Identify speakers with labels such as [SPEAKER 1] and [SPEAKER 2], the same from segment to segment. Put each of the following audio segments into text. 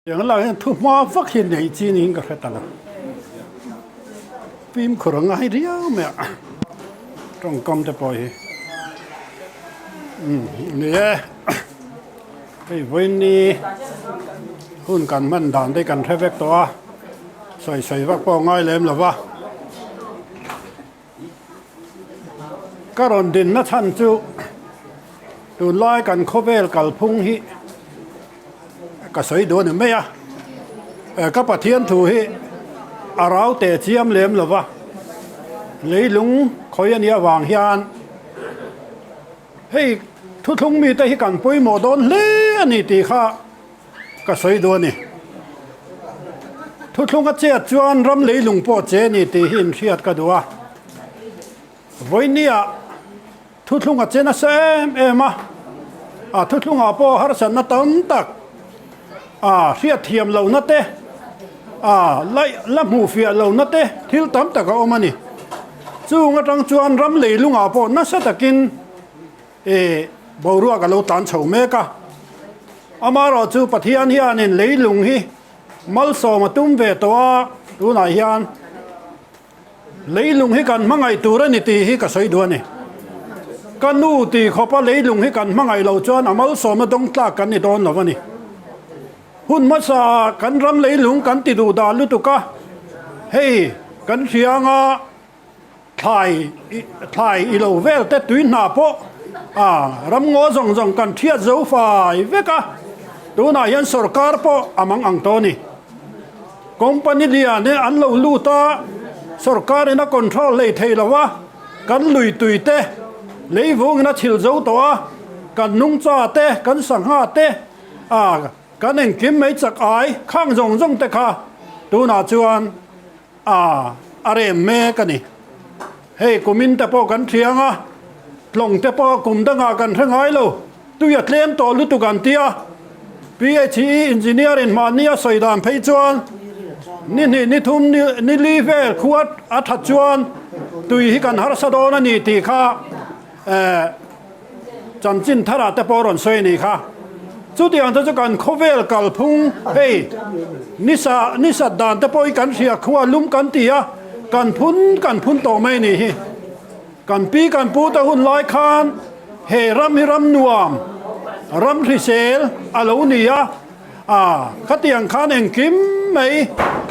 [SPEAKER 1] Tiang lak hian thu hma vak hi nei chi niin ka hre ta lo. Fimkhur a ngai riau mai a, tawngkam te pawh hi. Umm ni e, hei vawiin hun kan hman dan te kan hre vek tawh a, sawi sawi vak pawh a ngai lem lo va. Ka rawn dinna chhan chu tunlai kan khawvel kalphung hi ka sawi duh a ni mai a, ka Pathian thu hi a rau teh chiam lem lo va, leilung khawi a nih avang hian hei thuthlung mite hi kan pawimawh dawn hle a ni tih kha Ka sawi duh a ni. Thuthlung a chet chuan ram leilung pawh che ni tih hi inhriat ka duh a. Vawinia thuthlung a che nasa em em a, a thuthlungah pawh harsatna tam tak a hriat thiam lohna te, a la hmuh fiah lohna te thil tam tak a awm a ni. Chung atang chuan ram leilungah pawh nasa takin E, boruak a lo tlan chho mek a. Amaherawh chu Pathian hianin leilung hi malsawm a tum ve tawh a, tunah hian leilung hi kan hmangaih tur a ni tih hi ka sawi duh a ni. Ka nu tih khawpa leilung hi kan hmangaih loh chuan a malsawmna dawng tlak kan ni dawn lo a ni. Hun hmasa kan ram leilung kan ti duh dah lutuk a, hei kan hria anga, Thlai thlai i lo vel te tui hna pawh a ramngaw zawng zawng kan thiat zo fai vek a, tunah hian sorkar pawh a mang ang tawh a ni. Company lian hi an lo lut a, sorkar in a control hlei thei lo a, kan lui tui te leivung in a chhil zo tawh a, kan nungcha te kan sangha te a kan engkim mai chak ai khang zawng zawng te kha tunah chuan A, a rem mek a ni. Hei kumin te pawh kan thiang a, tlawng te pawh kum dangah kan hre ngai lo, tui a tlem tawh lutuk an ti a. PHE engineer in mahni a sawi dan phei chuan Ni hnih ni thum ni li vel khua a that chuan tui hi kan harsa dawn a ni tih kha chanchin tharah te pawh rawn sawi a nih kha. Chutiang te chu kan khawvel kalphung hei nisa nisat dan te pawh hi kan hria khua lum kan ti a, kan phun kan phun tawh mai a nih hi. Kan pi kan pu te hun lai khan he ram hi ram nuam, ram hrisel a lo ni a. A, khatiang khan engkim mai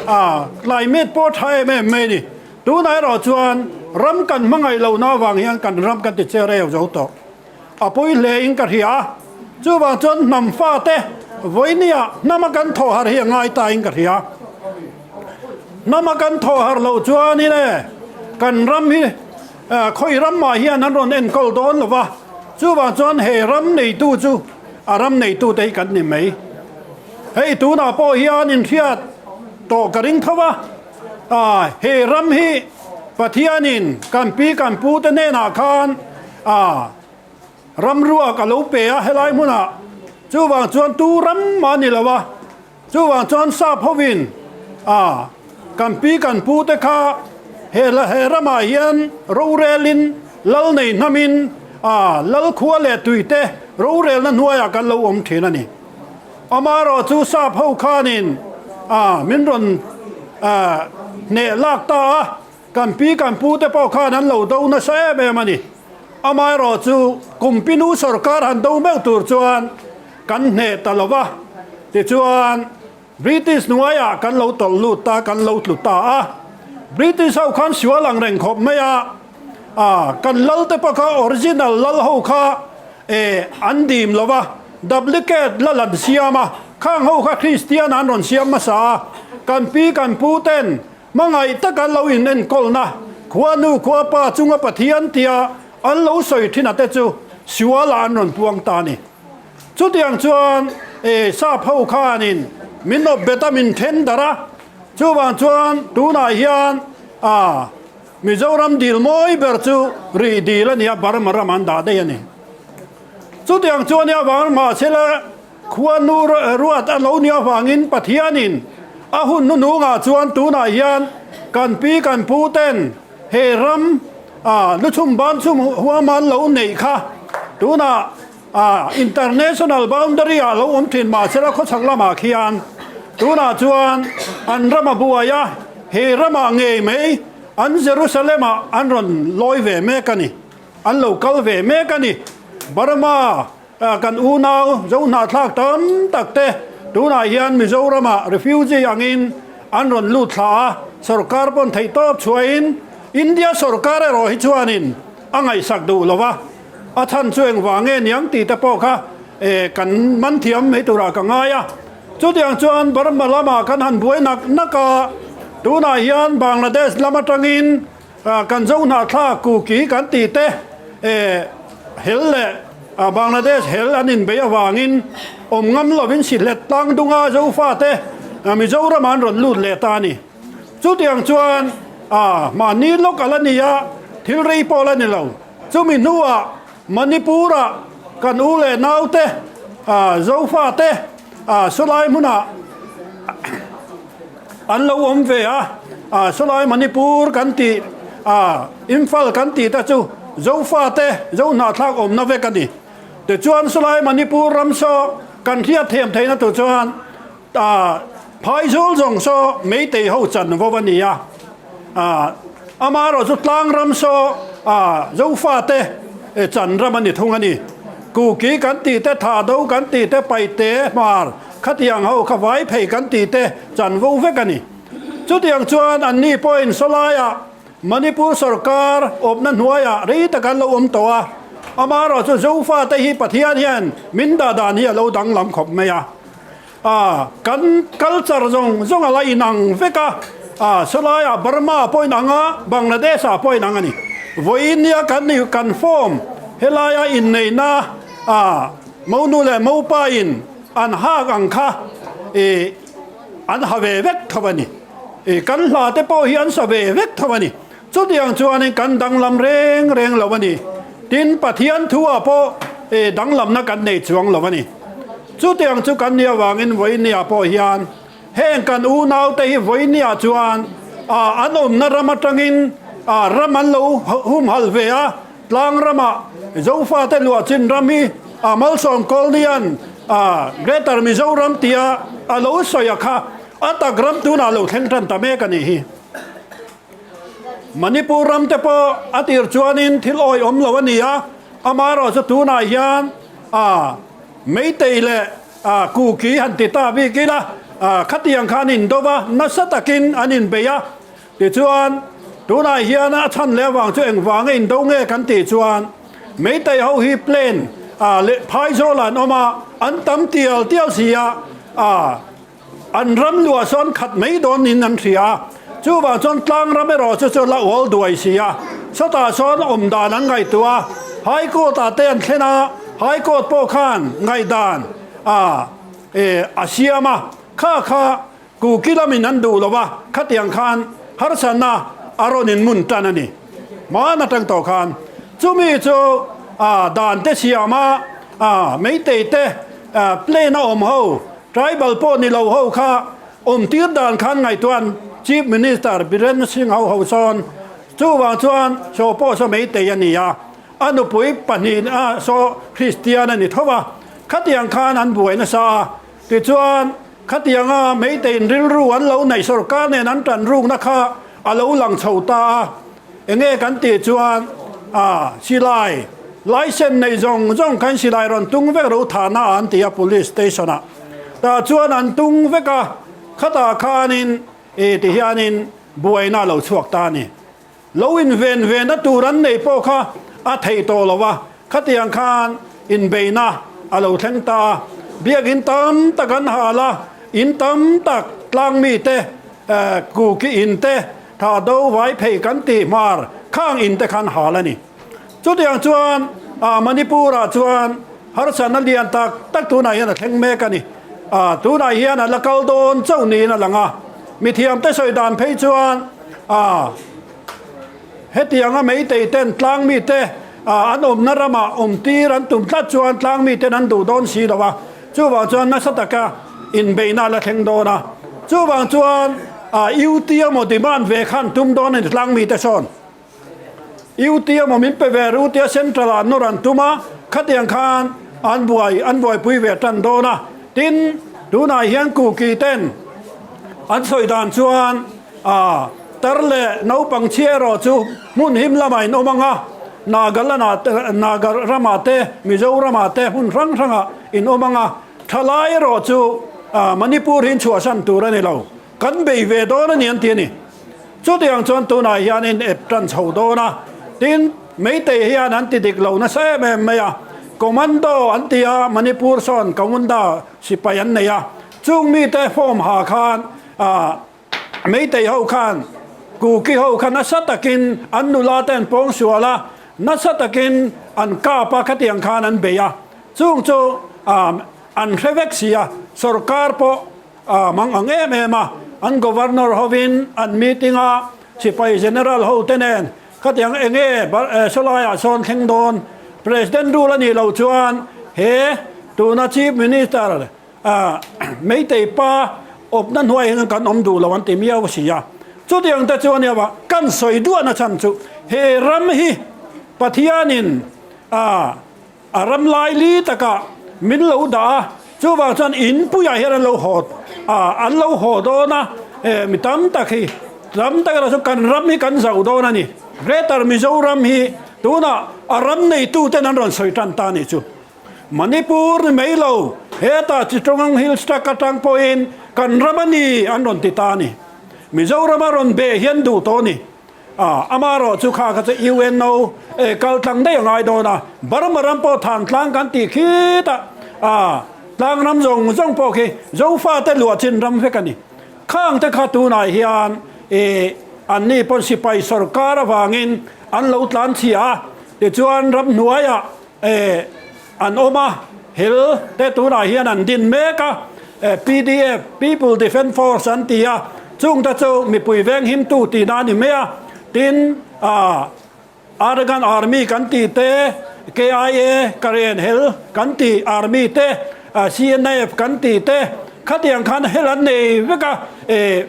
[SPEAKER 1] a, climate pawh tha em em mai a ni. Tunah erawh chuan ram kan hmangaih lohna avang hian kan ram kan ti che reu zo tawh. A pawi hle in ka hria a, chuvang chuan hnam fate vawinia hnama kan thawh harh hi a ngai ta in ka hria. Hnama kan thawh harh loh chuanin e, kan ram hi khawi ram mah hian an rawn enkawl dawn lo va, chuvang chuan he ram neitu chu a ram neitute hi kan ni mai. Hei tunah pawh hian inhriat tawh ka ring tho a, ah he ram hi Pathianin kan pi kan pute hnenah khan ah ram ruak a lo pe a helai hmunah chuvang chuan tu ram mah ni lo a, chuvang chuan sap hovin ah kan pi kan pute kha he he ramah hian rorelin lal nei hnamin ah lal khua leh tuite rorelna hnuaiah kan lo awm thin a ni. Amaherawh chu sap ho khanin ah min rawn ah hneh lak ta a, kan pi kan pu te pawh khan an lo do nasa em em a ni. Amaherawh chu Kumpinu sorkar han do meuh tur chuan kan hneh ta lo va, tichuan British hnuaiah kan lo tawlh lut ta, kan lo tlu ta a. British ho khan sual ang reng khawp mai a, ah kan lal te pawh kha original lal ho kha eh an dim lo va, duplicate lal an siam a, khang ho kha Christian an rawn siam hmasa a, kan pi kan pu ten hmangaih taka lo in enkawlna khuanu khuapa chunga Pathian tia an lo sawi thin a te chu sualah an rawn puang ta a ni. Chutiang chuan e sap ho khanin min awp bet a min then darh a, chuvang chuan tunah hian a Mizoram dil mawi ber chu rih dil a ni a, Burma ram an dah daih a ni. Chutiang chuan nia vang mahsela khuanu ruat a lo nia vangin Pathianin a hun hnuhnungah chuan tunah hian kan pi kan pu ten he ram a luchhum banchhum huam an lo neih kha tunah A international boundary ah lo awm thin mahsela khawchhak lamah khian tunah chuan an ram a buai a, he ramah ngei mai an Jerusalem ah an rawn lawi ve mek a ni, an lo kal ve mek a ni. Burma kan unau Zohnahthlak tam tak te tunah hian Mizoram ah refugee angin an rawn lut thla a, sorkar pawn theihtawp chhuahin India sorkar erawh hi chuanin a ngaihsak duh lo va. A chhan chu engvang nge niang tih te pawh kha kan man thiam mai turah ka ngai a. Chutiang chuan Burma lamah kan han buai nak nak a, tunah hian Bangladesh lam atangin kan zo hnahthlak Kuki kan tih te hel leh Bangladesh hel an inbeih avangin awm ngam lovin Sihlet tlang dunga Zofate Mizoramah an rawn lut leh ta a ni. Chutiang chuan mahni lawk a la ni a, thil rei pawh la ni lo. Chumi hnuah Manipur-ah kan u leh naute, Zofate sawlai hmunah an lo awm ve a, sawlai Manipur kan tih, Imphal kan tih te chu Zofate Zo hnahthlak awmna vek a ni. Tichuan sawlai Manipur ram saw kan hriat thiam theihna tur chuan Phaizawl zawng saw Meitei ho chanvo a ni a, amaherawh chu tlang ram saw Zofate chan ram a ni thung a ni. Kuki kan tih te, Thado kan tih te, Paite, Hmar, khatiang ho kha Vaiphei kan tih te chanvo vek a ni. Chutiang chuan anni pawhin sawlaiah Manipur sorkar awpna hnuaiah rei tak an lo awm tawh a, amaherawh chu Zofate hi Pathian hian min dah dan hi a lo danglam khawp mai a. A, kan culture zawng zawng a la inang vek a, a, sawlaiah Burma pawh inang a, Bangladesh ah pawh inang a ni. Vawiin nia kan ni kan form helaia inneihna a, monu leh mopa in an hak ang kha i an ha ve vek tho a ni. I kan hla te pawh hi an sa ve vek tho a ni. Chutiang chuanin kan danglam reng reng lo a ni. Tin, Pathian thu-ah pawh danglamna kan nei chuang lo a ni. Chutiang chu kan nih avangin vawinia pawh hian Heng kan unaute hi vawinia chuan an awmna ram atangin ram an lo humhalh ve a, tlang ramah Zofate luahchin ram hi Malsawm Kawlnian Greater Mizoram tia a lo sawi a kha a tak ram tunah lo thleng tan ta mek a nih hi. Manipur ram te pawh a tir chuanin thil awihawm lo a ni a, amaherawhchu tunah hian Meitei leh Kuki han ti ta bik ila, khatiang kha an indo va, nasa takin an inbei a. Tichuan, tunah hian a chhan leh avang chu engvanga indo nge kan tih chuan, Meitei ho hi plane leh phaizawl an awm a, an tam tial tial si a, An ram luah sawn khat mai dawn in an hria a, chuvang chuan tlang ram erawh chu chu la ual duai si a, sawtah sawn awm dan an ngaihtuah a, High Court ah te an thlen a, High Court pawh khan ngaihdan a e a siam a, kha kha Kuki lamin an duh lo a, khatiang khan harsatna a rawn in mun tan a ni. Hmaan atang tawh khan chumi chu a dan te siam a, a meitei te plane a awm ho Tribal pawh ni lo ho kha awm tir dan khan ngaihtuan Chief Minister Biren Singh ho ho sawn chuvang chuan saw pawh saw meitei a ni a, a nupui pahnih a saw Christian a ni tho a, khatiang khan an buai nasa a, tichuan khatianga meiteiin rilru an lo neih sorkar nen an tan rukna kha a lo lang chho ta a. Enge kan tih chuan a silai licence nei zawng zawng khan silai rawn tung vek ro thahna an ti a police station ah tah chuan an tung vek a khatah khanin ih ti hianin buaina a lo chhuak ta a ni. Lo inven vena tur an nei pawh kha a theih tawh lo a khatiang khan inbeihna a lo thleng ta a biakin tam tak an hal a in tam tak tlang mite kuki in te Tha do vai phei kan tih hmar khang in te khan hal a ni. Chutiang chuan ah Manipur ah chuan harsatna lian tak tak tunah hian a thleng mek a ni. Ah tunah hian a la kal dawn chauh niin a lang a. Mithiam te sawi dan phei chuan ah hetianga meitei ten tlang mite ah an awmna ramah awm tir an tum tlat chuan tlang miten an duh dawn si lo a. Chuvang chuan nasa taka inbeihna a la thleng dawn a, chuvang chuan UT emaw demand ve khan tum dawn a ni tlang mite sawn. UT emaw min pe ve ru tia central ah nawr an tum a, khatiang khan an buai an buaipui ve tan dawn a. Tin, tunah hian Kuki ten an sawi dan chuan tar leh naupang chhia erawh chu hmun him lamah in awm ang a, Nagaland ah te, Naga ramah te, Mizoramah te hmun hrang hrangah in awm ang a, thalai erawh chu Manipur hi in chhuahsan tur a ni lo, kan bei ve dawn a ni an ti a ni. Chutiang chuan tunah hianin ep tan chho dawn a, tin Meitei hian an ti dik lo nasa em em mai a, Commando an ti a, Manipur sawn Commanda sipai an nei a, chung mite form ha khan Meitei ho khan Kuki ho kha nasa takin an nula te an pawng sual a, nasa takin an kap a, khatiang khan an bei a. Chung chu an hre vek si a, sorkar pawh mang ang em em a, an governor hovin an meeting a, sipai general ho te nen khatiang enge sawlaiah sawn thleng dawn, president rule a nih loh chuan he tuna chief minister A, Meitei pa awpna hnuai hian kan awm duh lo an ti miau a si a. Chutiang te chu a nia va, kan sawi duahna chhan chu he ram hi Pathianin a a ram laili takah min lo dah a, chuvang chuan in puiah hian an lo haw a, an lo haw dawn a, e mi tam tak hi tam tak erawh chu kan ram hi kan zauh dawn a ni. Greater Mizoram hi tunah a ram neituten an rawn sawi tan ta a nih chu. Manipur ni mai lo, hetah Chittagong Hills tak atang pawhin kan ram a ni an rawn ti ta a ni. Mizoram a rawn beh hian duh tawh a ni. A, amaherawh chu kha kha chu UNO e kal tlang daih a ngai dawn a, Burma ram pawh than tlang kan tih khitah a, tlang ram zawng zawng pawh khi Zofate luah chin ram vek a ni. Khang te kha tunah hian e anni pawn sipai sorkar avangin an lo tlan chhia a, tichuan ramhnuaiah Eh, an awm a, hel te tunah hian an din mek a, eh, PDF, People Defence Force an ti a, chung te chu mipui veng himtu tihna a ni mai a, tin, ah, Arakan Army kan tih te, KIA, Karen hel kan tih Army te, ah, CNF kan tih te, Khatiang khan hel an nei vek a, eh,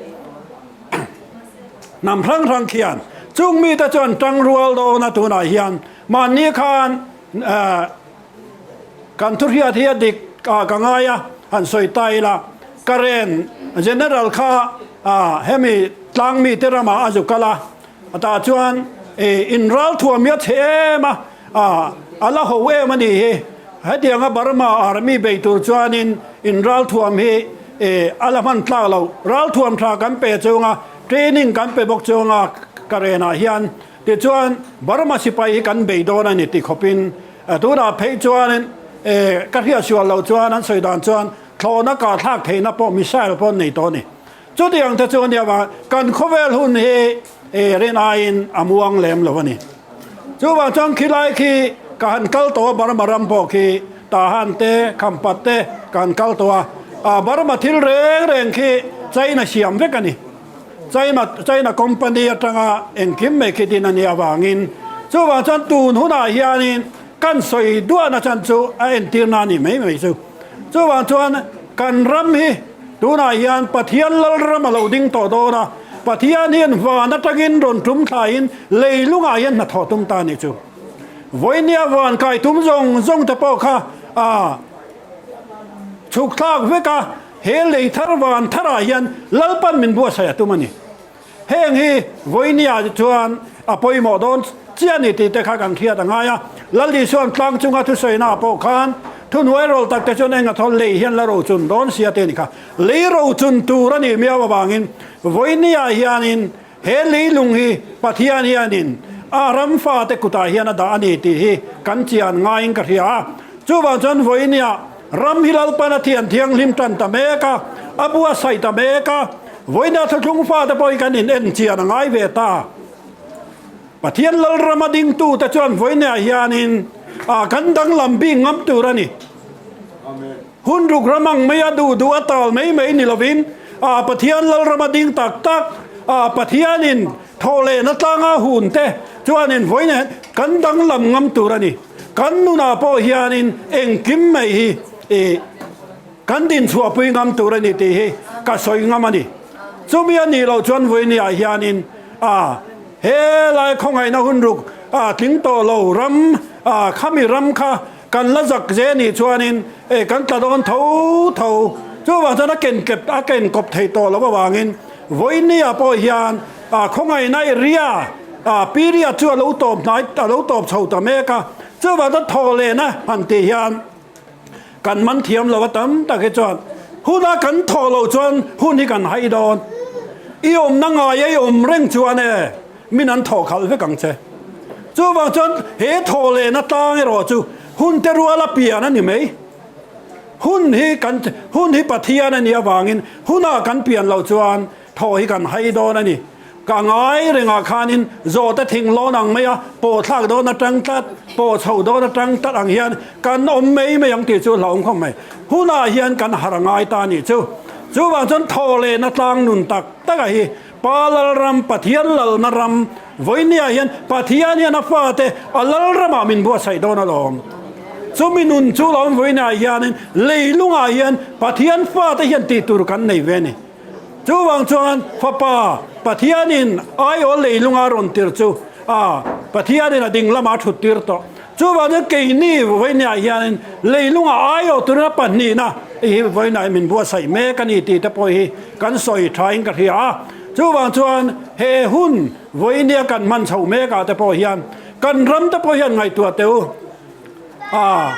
[SPEAKER 1] hnam hrang hrang khian. Chung mite chuan tangrual dawn a tunah hian mahni khan, eh, Kan thuhriat hi a dik ah ka ngai a, han sawi ta ila, Karen General kha hemi tlang mite ramah a zu kal a, tah chuan in ralthuam hi a chhe em a, a la ho em a nih hi, hetianga Burma Army bei tur chuanin in ralthuam hi a la hman tlak lo, ralthuam tha kan pe chunga training kan pe bawk chunga Karen ah hian Tichuan, Burma sipai hi kan bei dawn a ni ti khawpin tunah phei chuanin ka hriatsual loh chuan an sawi dan chuan thlawhna kah thlak theihna pawh missile pawh an nei tawh a ni. Chutiang te chu a nia vang kan khawvel hun hi rin aiin a muang lem lo a ni. Chuvang chuan khilai khi ka han kal tawh a Burma ram pawh khi Tahan te Khampat te ka han kal tawh a, Burma thil reng reng khi China siam vek a ni. China China company atanga engkim mai khi din a nih avangin chuvang chuan tun hunah hianin kan sawi duahna chan chu a entirna a nih mai mai chu. Chuvang chuan kan ram hi tunah hian Pathian Lalram a lo ding tawh dawn a, Pathian hian van atangin rawn tum thlaiin leilungah hian hnathawh tum ta a nih chu. Vawinia van kai tum zawng zawng te pawh kha a chhuk thlak vek a. He lei thar van tharah hian Lalpan min buatsaih a tum a ni. Heng hi vawinia chuan a pawimawh dawn chiah a ni tih te kha kan hriat a ngai a. Lal Isua'n tlang chunga thusawiinaah pawh khan thuhnuai rawl tak te chuan eng a thawn lei hian la rochun dawn sia te a ni kha. Lei rochun tur a nih miau avangin vawinia hianin he leilung hi Pathian hianin a ram fate kutah hian a dah a ni tih hi kan chian ngaiin ka hria a. Chuvang chuan vawinia Ram hi Lalpan a thian thianghlim tan ta mek a, a buatsaih ta mek a, vawiina thuthlung fate pawh hi kan in en chian a ngai ve ta. Pathian Lalram a dingtute chuan vawiinah hianin ah kan danglam bik ngam tur a ni. Hun ruk ram ang mai a duh duh a tal mai mai ni lovin ah Pathian Lalram a ding tak tak ah Pathianin thawhlehna tlanga hun te chuanin vawiinah hian kan danglam ngam tur a ni. Kan nunah pawh hianin engkim mai hi ih kan dinchhuahpui ngam tur a ni tih hi ka sawi ngam a ni. Chumi a nih loh chuan vawinia hianin a helai khawngaihna hun ruk a tling tawh lo ram a khami ram kha kan la zak ze nih chuanin eh kan tla dawn tho tho. Chuvang chuan a ken kep a ken kawp thei tawh loh avangin vawinia pawh hian A khawngaihna i ria a period chu a lo tawp hnai a lo tawp chho ta mek a, chuvang chuan thaw lehna han tih hian kan man thiam lo a tam tak hi chuan huna kan thaw loh chuan hun hi kan hai dawn. I awmna ngai a i awm reng chuan e min an thaw khalh vek ang che. Chuvang chuan he thaw lehna tlang erawh chu hun te rual a pian a ni mai. Hun hi kan hun hi Pathian a nih avangin huna kan pian loh chuan Thaw hi kan hai dawn a ni. Ka ngai rengah khanin zawhte thing lawn ang mai a, pawh thlak dawn atang tlat, pawh chho dawn atang tlat ang hian kan awm mai mai ang tih chu hlauhawm khawp mai. Hunah hian kan har a ngai ta a nih chu. Chuvang chuan thaw lehna tlang nun tak taka hi Pa Lalram, Pathian lalna ram, vawinia hian Pathian hian a fate a Lalramah min buatsaih dawn alawm. Chumi nun chu lo awm vawinia hianin leilungah hian Pathian fate hian tih tur kan nei ve a ni. Chuvang chuan Fapa Pathianin aiawl leilunga rawn tir chu a Pathianin a ding lamah a thut tir tawh. Chuvang chuan keini vawinia hianin leilunga aiawl turin a pahnihna hi vawiinah min buatsaih mek a ni tih te pawh hi kan sawi thain ka hria a. Chuvang chuan he hun vawinia kan hman chho mekah te pawh hian kan ram te pawh hian ngaihtuah teh u. A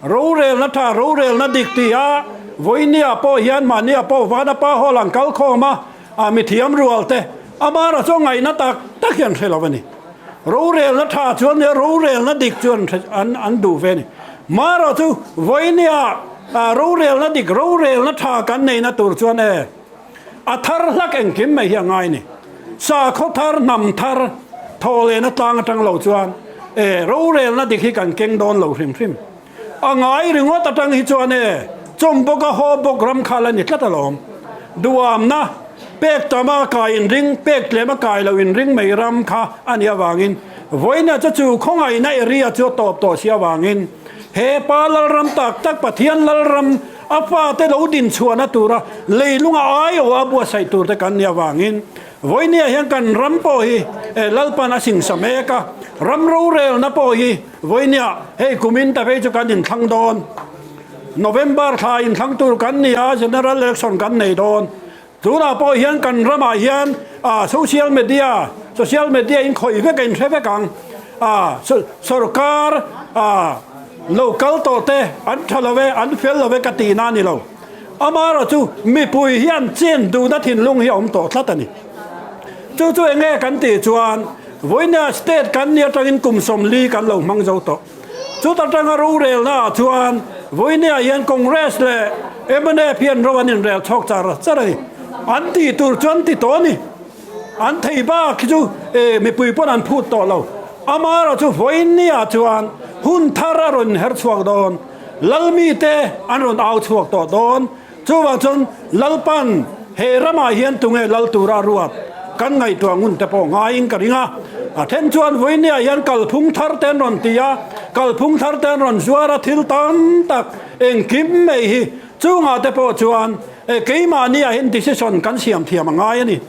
[SPEAKER 1] rorelna tha, rorelna dik ti a, vawinia pawh hian mahnia pawh vana pa haw lang kal khawm a, a mithiam rual te amara chu ngaihna tak tak hian hre lo a ni. Rorelna tha chuan nia rorelna dik chu an an an duh ve a ni. Mara chu vawinia rorelna dik, rorelna tha kan neihna tur chuan e a thar hlak engkim mai hi a ngai a ni. Sakhaw thar, hnam thar thaw lehna tlang atang lo chuan e rorelna dik hi kan keng dawn lo hrim hrim. A ngai ringawt atang hi chuan e chawm bawk a haw bawk ram khal a ni tlat alawm. Duamna pek tam a kai inring, pek tlem a kai lo inring mai ram kha a nih avangin vawiina chu chu khawngaihna area chu a tawp tawh si avangin he pa Lalram tak tak Pathian Lalram. A fate lo din chhuahna tura leilunga aiawh a buatsaih turte kan nih avangin vawinia hian kan ram pawh hi Lalpan a singsa mek a, ram rorelna pawh hi vawinia hei kumin ta phei chu kan inthlang dawn. November thla inthlang tur kan ni a, General Election kan nei dawn. Tunah pawh hian kan ramah hian social media, social media in khawih vek a inhre vek ang. Sorkar lo kal tawh te an tha lo e, an fel lo e ka tihna a ni lo. Amaherawh chu mipui hian chen duhna thinlung hi a awm tawh tlat a ni. Chu chu eng nge kan tih chuan vawinia state kan nih atangin kum 40 kan lo hmang zo tawh. Chuta tanga rorelna ah chuan vawinia hian Congress leh mnf hian ro an inrel chhawk char char a ni. An tih tur chu an ti tawh a ni. An thei bak hi chu mipui pawn an phut tawh lo. Amaherawh chu vawinia chuan hun thar a rawn her chhuak dawn. Lalmite an rawn au chhuak tawh dawn. Chuvang chuan Lalpan he ramah hian tunge lal tura ruat kan ngaihtuah ngun te pawh ngaiin ka ring a. A then chuan vawinia hian kalphung thar te an rawn ti a, kalphung thar te an rawn zuar a, thil tam tak engkim mai hi chungah te pawh chuan keimahni ah hian decision kan siam thiam a ngai a ni.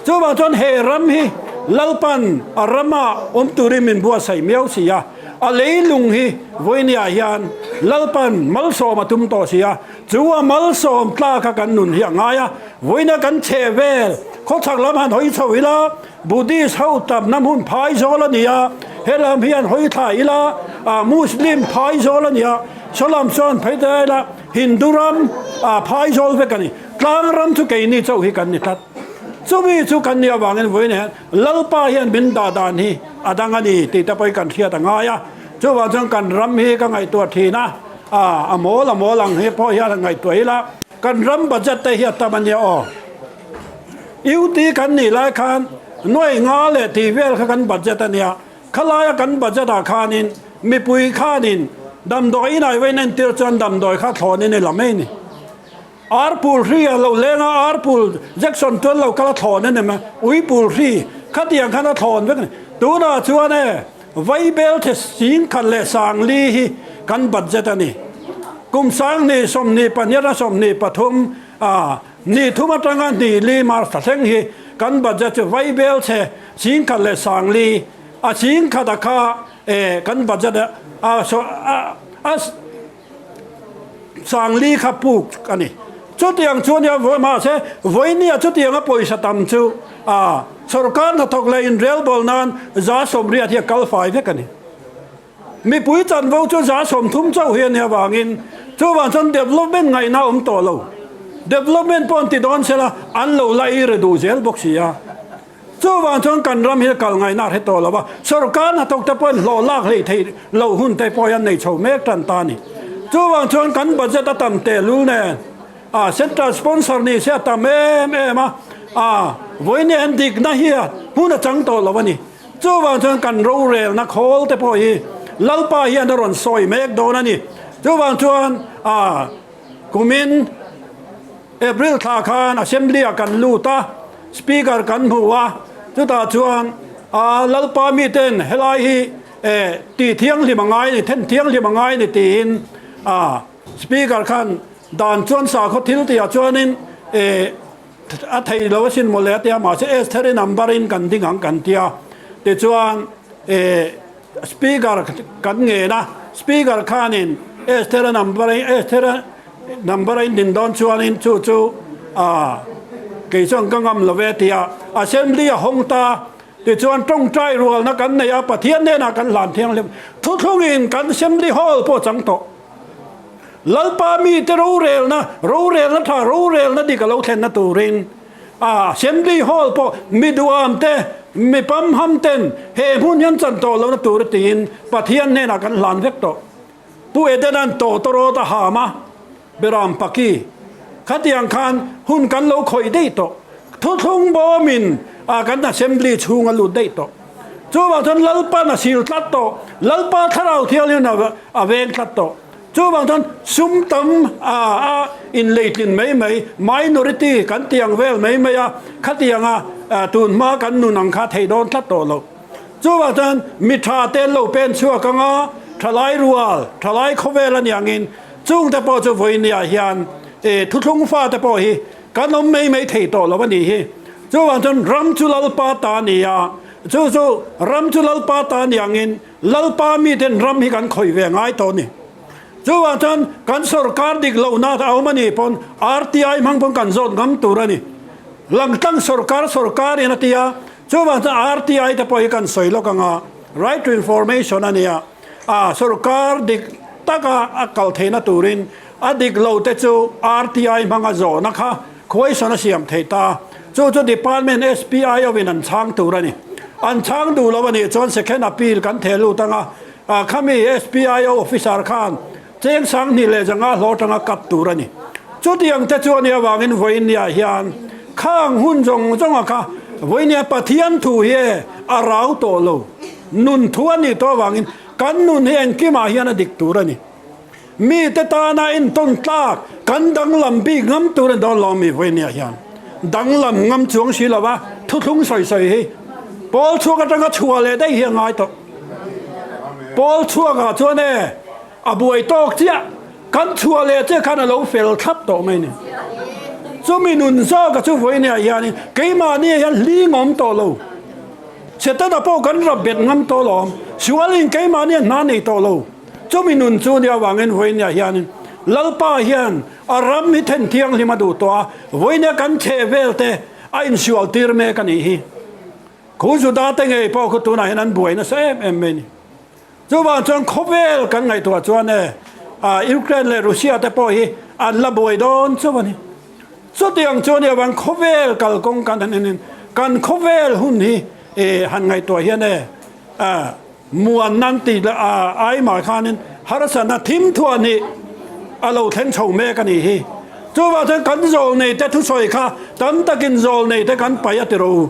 [SPEAKER 1] Chuvang chuan he ram hi Lalpan a rama awm turin min buatsaih miau si a, a leilung hi vawinia hian Lalpan malsawm a tum tawh si a, Chu a malsawm tlak a kan nun hi a ngai a, vawiina kan chhe vel khawchhak lam han hawi chho ila, Buddhist ho tamna hmun phai zawl a ni a, helam hi han hawi thla ila, Muslim phai zawl a ni a, sawlam chuan phei ta ila Hindu ram phai zawl vek a ni. Tlang ram chu keini chauh hi kan ni tlat. Chumi chu kan nih avangin vawiina hian Lalpa hian min dah dan hi a dang a ni tih te pawhin kan hriat a ngai a, chuvang chuan kan ram hi ka ngaihtuah thin a. A, a mawl a mawl ang hi pawh hian han ngaihtuah ila, kan ram budget te hi a tam a nia aw. UT kan nih lai khan nuai nga leh tih vel kha kan budget a nia, khalaia kan budget ah khanin mipui khanin damdawi inah i va inentir chuan damdawi kha thlawnin i la mai a ni. Arpul hri a lo leng a, arpul Jackson chuan lo kal a thlawn a ni mai, uipul hri khatiang khan a thlawn vek a ni. Tunah chuan e, Vaibelthe 10,000 leh 4,000 hi kan budget a ni. Kum 20 22 a 23 a ni thum atanga ni li March thla thleng hi kan budget chu Vaibelthe 10,000 leh 4,000 a 10,000 a kha e kan budget a a 4,000 kha puk a ni. Chutiang chu nia mahse vawinia chutianga pawisa tam chu a sorkar hnathawk leh inrelbawl nan 80% hi a kal fai vek a ni. Mipui chanvo chu 30% chauh hi a nih avangin chuvang chuan development ngaihna a awm tawh lo. Development pawh an ti dawn sela an lo la ei re duh zel bawk si a. Chuvang chuan kan ram hi kal ngaihna a hre tawh lo a, sorkar hnathawk te pawhin hlawh lak hleih theih loh hun te pawh hi an nei chho mek tan ta a ni. Chuvang chuan kan budget a tam tehlul nen a central sponsor ni se a tam em em a, a vawiin hian dikna hi hmun a chang tawh lo a ni. Chuvang chuan kan rorelna khawl te pawh hi Lalpa hian a rawn sawi mek dawn a ni. Chuvang chuan a kumin April thla khan Assembly ah kan lut a, Speaker kan hmu a, chutah chuan a Lalpa miten helai hi eh tih thianghlim a ngai a ni, then thianghlim a ngai a ni tiin a Speaker khan dan chuan sakhaw thil tihah chuanin eh a thei lo asin mawle a tia, mahse Estheri number in kan ding ang kan tia, tichuan eh Speaker kan ngen a, Speaker khanin Esthera number Esthera number a indin dawn chuanin chu chu ah kei chuan ka ngam lo ve tia Assembly a hawng ta tichuan tawngtai rualna kan nei a, Pathian hnenah kan hlan thianghlim thuthlungin kan Assembly Hall pawh chang tawh. Lalpa mite rorelna, rorelna tha, rorelna dik a lo thlenna turin a Assembly Hall pawh mi duham te, mi pamham ten he hmun hian chan tawh lohna tur tiin Pathian hnenah kan hlan vek tawh. Pu Edena'n tawtawrawt a ham a, Beram Paki, khatiang khan hun kan lo khawih daih tawh. Thuthlung bawmin a kan Assembly chhung a lut daih tawh. Chuvang chuan Lalpa'n a sil tlat tawh, Lalpa Thlarau Thianghlim a veng tlat tawh. Chuvang chuan sum tam a a inleitlin mai mai, minority kan ti ang vel mai mai a, khatianga tun hma kan nun ang kha thei dawn tlat tawh lo. Chuvang chuan mi tha te an lo pen chhuak ang a, thalai rual, thalai khawvel a ni angin. Chungte pawh chu vawinia hian e thuthlung fate pawh hi kan awm mai mai thei tawh lo a nih hi. Chuvang chuan ram chu Lalpa ta a ni a, chu chu ram chu Lalpa ta a ni angin Lalpa miten ram hi kan khawih ve ngai tawh a ni. Chuvang chuan kan sorkar dik lohna a awm a nih pawn RTI hmang pawn kan zawt ngam tur a ni. Langtlang sorkar sorkarin a ti a, chuvang chuan RTI te pawh hi kan sawi lawk ang a, Right to Information a nia, a sorkar dik taka a kal theihna turin a dik lo te chu RTI hmanga zawhna kha question a siam theih ta. Chu chu Department SPIO in an chhang tur a ni. An chhang duh lo a nih chuan second appeal kan theh lut ang a, Khami SPIO officer khan cheng 2000 leh 500 hlawh atanga cut tur a ni. Chutiang te chu a nih avangin vawinia hian khang hun zawng zawnga kha vawinia Pathian thu hi e a rau tawh lo. Nun thu a nih tawh avangin kan nun hi engkimah hian a dik tur a ni. Mite tana intawn tlak kan danglam bik ngam tur a ni dawn lo mi vawinia hian danglam ngam chuang si lova thuthlung sawi sawi hi pawl chhuak atanga chhuah leh daih hi a ngai tawh. Pawl chhuakah chuan e a buai tawk chiah kan chhuah leh chiah khan a lo fel thlap tawh mai ni. Chumi nun zawka chu vawinia hianin keimahni hian hling awm tawh lo. Setana pawh kan rap bet ngam tawh lo awm. Sualin keimahni a hna nei tawh lo. Chumi nun chu nia avangin vawinia hianin Lalpa hian a ram hi then thianghlim a duh tawh a, vawinia kan chheh vel te a insual tir mek a nih hi. Khu Juda te ngei pawh khu tunah hian an buai nasa em em mai a ni. Chuvang chuan khawvel kan ngaihtuah chuan e Ukraine leh Russia te pawh hi an la buai dawn chauh a ni. Chutiang chu a nih avang khawvel kalkawng kan han en in kan khawvel hun hi han ngaihtuah hian e Muan nan tih leh a aimah khanin harsatna thim thuah nih a lo thleng chho mek a nih hi. Chuvang chuan kan zawlnei te thusawi kha tam takin zawlnei te kan paih a ti rawh u.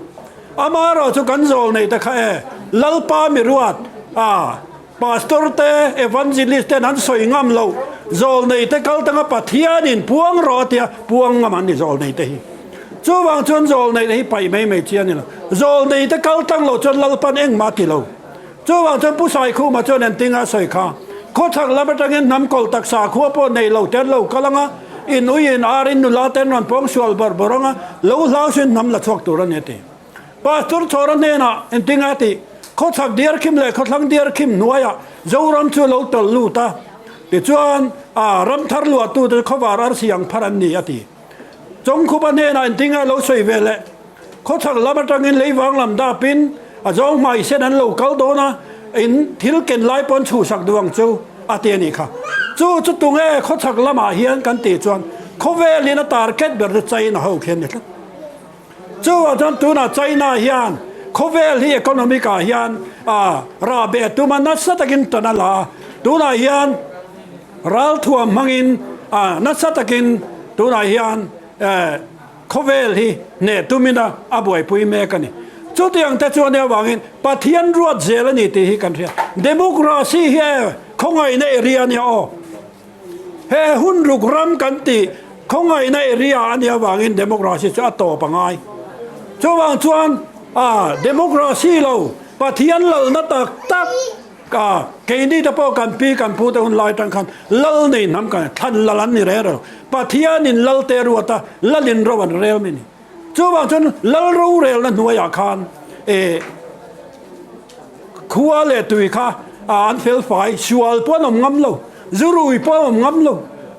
[SPEAKER 1] Amaherawh chu kan zawlnei te kha e Lalpa mi ruat a Pastor te Evangelist ten an sawi ngam loh zawlnei te kal tanga Pathianin puang rawh a tia puang ngam an ni zawlnei te hi. Chuvang chuan zawlnei te hi paih mai mai chi a ni lo. Zawlnei te kal tang lo chuan Lalpan engmah a ti lo. Chuvang chuan Pu Saikhuma chuan engtin a sawi kha, Khawchhak lam atangin hnam kawlh taksa khua pawh nei lo te an lo kal ang a, in ui in ar in nula te an rawn pawng sual bawrh bawrh ang a, lo hlau sin hnam la chhuak tur a ni a ti. Pastor Chhawra hnenah engtin a tih, Khawchhak diarkhim leh khawthlang diarkhim hnuaiah Zoram chu a lo tawlh lut a, tichuan a ramthar luahtute chu khawvar arsi ang phar an ni a ti. Chawngkhupa hnenah engtin a lo sawi ve leh? Khawchhak lam atangin leivang lam dapin a zawng hmai sen an lo kal dawn a, in thil ken lai pawn chhuhsak duh ang chu a ti a nih kha. Chu chu tunge khawchhak lamah hian kan tih chuan khawvelin a target ber chu China ho khi an ni tlat. Chuvang chuan tunah China hian khawvel hi economic ah hian a rahbeh tuma nasa takin tan a la a, tunah hian ralthuam hmangin a nasa takin tunah hian khawvel hi hneh tumin a a buaipui mek a ni. Chutiang te chuan avangin Pathian ruat zel a ni tih hi kan hria. Democracy hi e khawngaihna area a nia aw. He hun ruk ram kan tih khawngaihna area a nih avangin democracy chu a tawp a ngai. Chuvang chuan a democracy lo Pathian lalna tak tak a keini te pawh kan pi kan pu te hun lai atang khan lal nei hnam kan thlan lal an ni reng reng lo. Pathianin lal te ruat a lalin ro an rel mai a ni. Chuvang chuan lal rorelna hnuaiah khan e Khua leh tui kha an fel fai, sual pawh an awm ngam lo, zu rui pawh an awm ngam lo.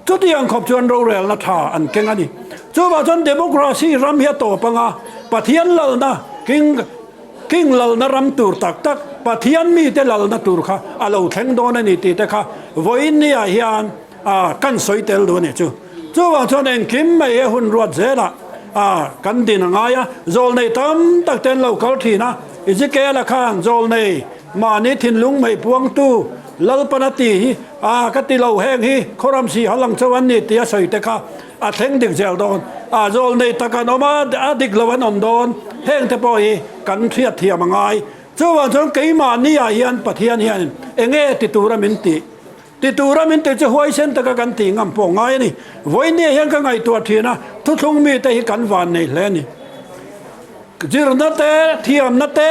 [SPEAKER 1] Chutiang khawp chuan rorelna tha an keng a ni. Chuvang chuan democracy ram hi a tawp ang a, Pathian lalna, king, king lalna ram tur tak tak, Pathian mite lalna tur kha a lo thleng dawn a ni tih te kha vawiin niah hian a kan sawi tel duh a nih chu. Chuvang chuan engkim mai he hun ruat zelah a kan din a ngai a, zawlnei tam tak te an lo kal thin a, Ezekiel-a khan zawlnei mahni thinlung mei puangtu Lalpan a ti hi a ka ti lo heng hi khawram si hal ang chauh an ni tih a sawi te kha a thleng dik zel dawn a, zawlnei tak an awm a, a dik lo an awm dawn heng te pawh hi kan hriat thiam a ngai. Chuvang chuan keimahni ah hian Pathian hian enge ti tura min tih? Ti tura min tih chu huaisen taka kan tih ngam pawh ngai a ni. Vawinia hian ka ngaihtuah thin a, thuthlung mite hi kan van nei hle a ni. Zirna te, thiamna te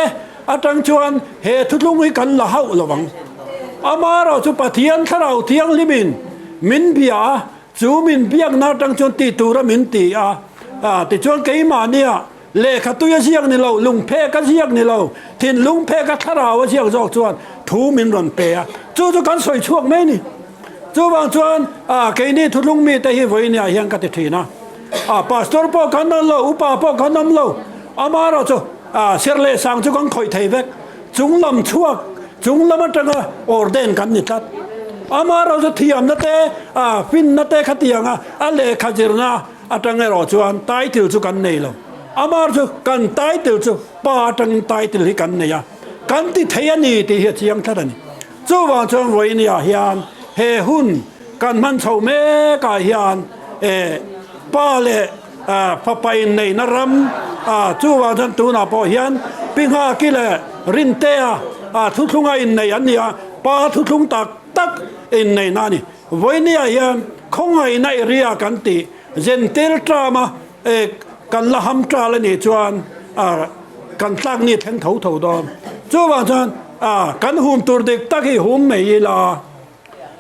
[SPEAKER 1] atang chuan he thuthlung hi kan la hauh lo ang. Amaherawh chu Pathian Thlarau Thianghlimin. min bia a, chu min biakna atang chuan ti tura min ti a, tichuan keimahnia lehkha tui a ziak ni lo, lungphek a ziak ni lo, thinlung phek a thlarau a ziak zawk chuan thu min rawn pe a, chu chu kan sawi chhuak mai a ni. Chuvang chuan keini thuthlung mite hi vawinia hian ka ti thin a, pastor pawh kan awm lo, upa pawh kan awm lo, amaherawhchu serh leh sang chu kan khawih thei vek. Chung lam chhuak, chung lam atanga ordain kan ni tlat. Amaherawhchu thiamna te, finna te khatianga a lehkha zirna atang erawh chuan title chu kan nei lo. Amaherawhchu kan title chu pa atangin title hi kan nei a, kan ti thei a ni tih hi a chiang tlat a ni. Chuvang chuan vawinia hian he hun kan hman chho mekah hian pa leh Fapa inneihna ram chuvang chuan tunah pawh hian Pi Nghaki leh Rintea thuthlunga inneih an ni a, pa thuthlung tak tak inneihna a ni. Vawinia hian khawngaihna area kan tih Zentel Tram-a kan la ham tal a nih chuan kan tlak ni thleng tho tho dawn. Chuvang chuan kan hum tur dik tak hi hum mai ila.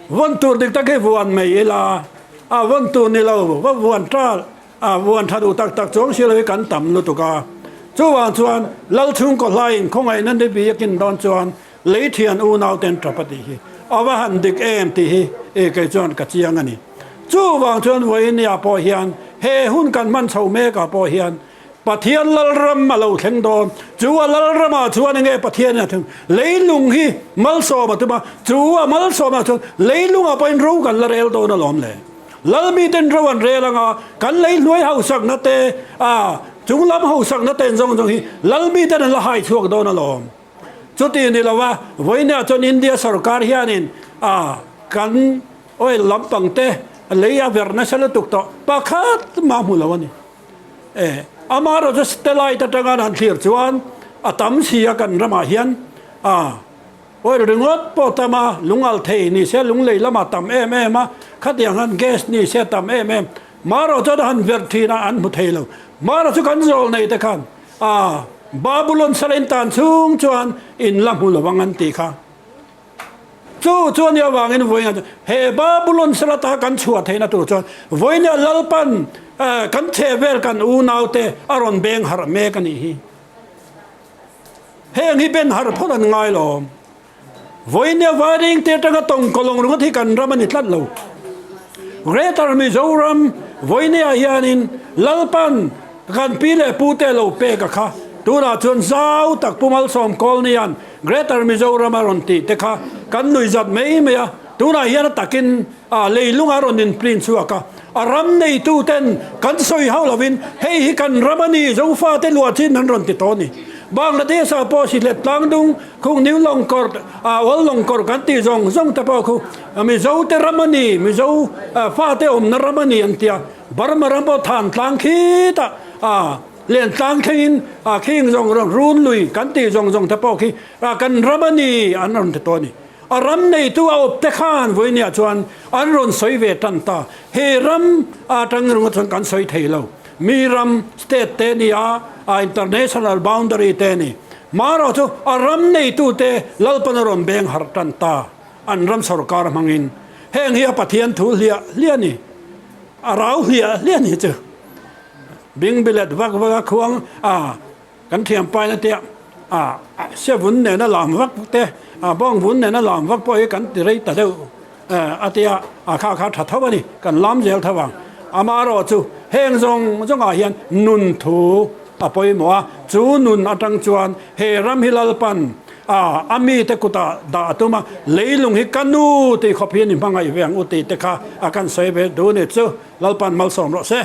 [SPEAKER 1] Vawn tur dik tak hi vuan mai ila, a vawn tur ni lo va vuan tal a vuan tha duh tak tak chuang si lo hi kan tam lutuk a. Chuvang chuan Lal chhungkaw hlaiin khawngaihna ni biakin dawn chuan lei thian unau ten tap a tih hi a va han dik em tih hi e kei chuan ka chiang a ni. Chuvang chuan vawinia pawh hian he hun kan hman chho mekah pawh hian Pathian Lalram a lo thleng dawn. Chu a Lalramah chuan enge Pathian in a thleng? Leilung hi malsawm a tum a, chu a malsawmah chuan leilungah pawhin ro kan la rel dawn alawm le. Lalmiten ro an rel anga kan lei hnuai hausakna te, a chunglam hausakna te zawng zawng hi Lalmiten an la hai chhuak dawn alawm. Chuti ni lova vawiinah chuan India sorkar hianin a kan oil lampang te lei a verh nasa lutuk tawh pakhat mah hmu lo a ni. E, amaherawhchu satellite atanga an han thlir chuan a tam si a kan ramah hian a oil ringawt pawh tam a, lungal thei ni se lunglei lamah tam em em a, khatiang han gas ni se tam em em. Maherawh chuan a han verh thin a, an hmu thei lo. Maherawh chu kan zawl nei te khan a Babulon sala in tan chhung chuan in la hmu lovang an tih kha. Chu chu a nih avangin vawiinah chuan he Babulon salata kan chhuah theihna tur chuan vawiinah Lalpan kan chhehvel kan unaute a rawn beng harh mek a nih hi. Heng hi ben harh phawt an ngai lo. Vawiinah Vairengte atanga tawngkawlawng ringawt hi kan ram a ni tlat lo. Greater Mizoram vawiinah hianin Lalpan kan pi leh pute lo pek a kha. Tunah chuan zau tak Pu Malsawm Kawlnian Greater Mizoram a rawn tih te kha kan nuihzat mai mai a, tunah hian a takin a leilung a rawn inplin chhuak a, a ram neitu ten kan sawi hauh lovin hei hi kan ram a ni, Zofate luah chin an rawn ti tawh a ni. Bangladesh ah pawh Sihlet tlangdung khung New Longkawr, Old Longkawr kan tih zawng zawng te pawh khu Mizo te ram a ni, Mizo fate awmna ram a ni an ti a, Burma ram pawh than tlang khitah a. Len tlang thlengin a khing zawng zawng run lui kan tih zawng zawng te pawh khi kan ram a ni an rawn ti tawh a ni. A ram neitu a awp te khan vawinia chuan an rawn sawi ve tan ta. He ram atang ringawt chuan kan sawi thei lo. Mi ram state te ni a, a international boundary te ni. Marawh chu a ram neitu te Lalpan a rawn beng harh tan ta an ram sorkar hmangin. Heng hi a Pathian thu hliah hliah a ni. A rau hliah hliah a ni chu. Bing bilet vak vak a khuang a kan thiam paina te a se vun nena lam vak te a bawng vun nena lam vak pawh hi kan ti rei ta deuh a tia a kha kha tha tho a ni kan lam zel tho ang amaherawh chu heng zawng zawngah hian nun thu a pawimawh a chu nun atang chuan he ram hi Lalpan a a mite kutah dah a tum a leilung hi ka nu tih khawp hian i hmangaih ve ang u tih te kha a kan sawi ve duh a ni chu Lalpan malsawm rawh se.